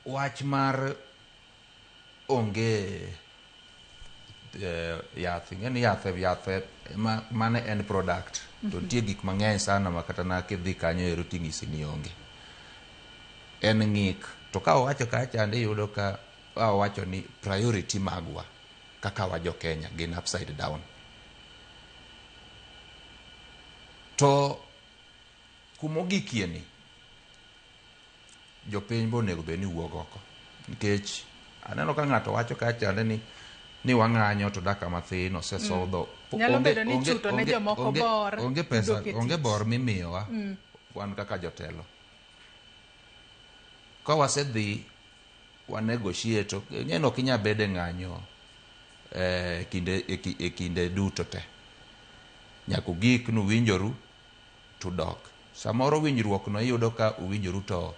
Wach mar onge yath, ing'e ni yath yath ma, mano en product to nitie gik mang'eny sana ma kata na kidhi kanyo ero ting'isi ni onge. En ng'ik. To ka owacho kacha iyudo ka owacho ni priority magwa kaka wa jo Kenya gin upside down. To kumogikie ni jopiny be onego bed ni wuok oko nikech aneno ka ng'ato wacho kacha ni wang'anyo to dakika mathin osesodho. Nyalo bedo ni chuto ne jomoko bor, onge pesa, dok e onge tich. Bor mimiyowa wan kaka jotelo. Ka wasedhi wa negotiate to ing'e ni ok inyal bedo e ng'anyo kinde e kinde duto te. Nyaka ugik nuwinjoru tudok. Samoro winjruok no iyudo ka uwinjoru to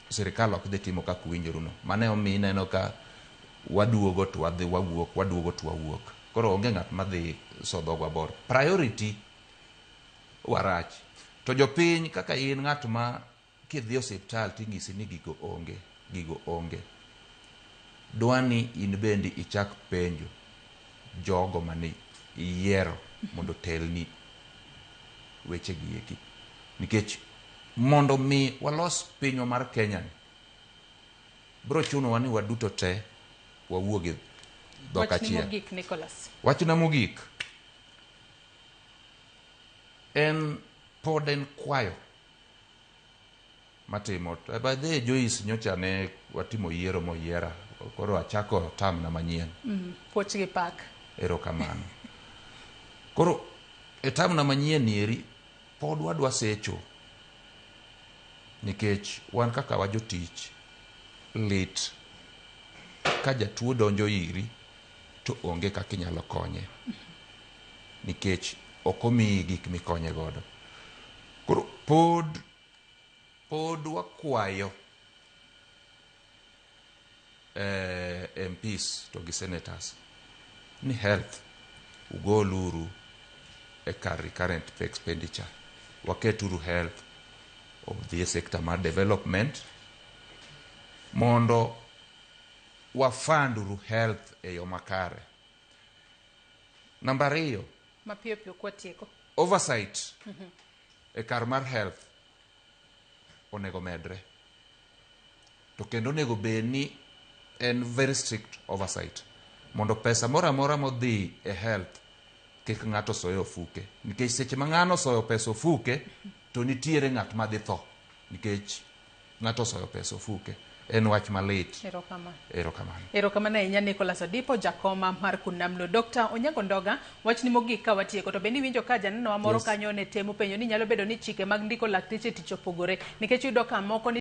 sirikal ok dhi timo kaka uwinjoru no. Mano emomiyo ineno ka waduogo to wadhi wawuok, waduogo to wawuok. Koro onge ng'at madhi so dhogwa bor. Priority warach. To jopiny kaka in ng'at ma kidhi e osiptal ting'isi ni gigo onge, gigo onge. Dwani in bende ichak penjo jogo mane iyiero mondo otelni weche gi eki. Nikech mondo mi walos pinywa mar Kenya ni, biro chunowa ni waduto te wawuo gi dhok Wachni achiel. mogik, Nicholas. Wachna mogik en pod en kwayo matimo. By the way, Joyce, nyocha ne watimo yiero moyiera, koro achako term na manyien. Puoch gi pak. Erokamano. Koro e term na manyien ni eri pod wadwa secho nikech wan kaka wa jotich lit ka jatuo donjo iri to onge kaka inyalo konye nikech ok omiyi gik mikonye godo. Koro pod wakwayo MPs to gi senators ni health ugoluru e kar recurrent expenditure, waketuru health odhi e sector mar development mondo wafund uru health e yo makare. Namba 2, Mapiyo piyo kwatieko. Oversight e kar mar health onego medre. To kendo onego bed ni en very strict oversight mondo pesa moro amora modhi e health kik ng'ato soye ofuke. Nikech seche ma ng'ano osoyo pesa ofuke to nitiere ng'at madhi tho nikech ng'ato osoyo pesa ofuke. En wach malit. Erokamano. Erokamano. Erokamano ahinya, Nicholas Odipo, jakoma mar Kunamlo. Dr. Onyango Ndoga, wachni mogik ka watieko. To bende iwinjo ka janenowa moro kanyo ne temo penjo ni nyalo bedo ni chike mag ndiko lakteche e tich opogore. Nikech iyudo ka moko ni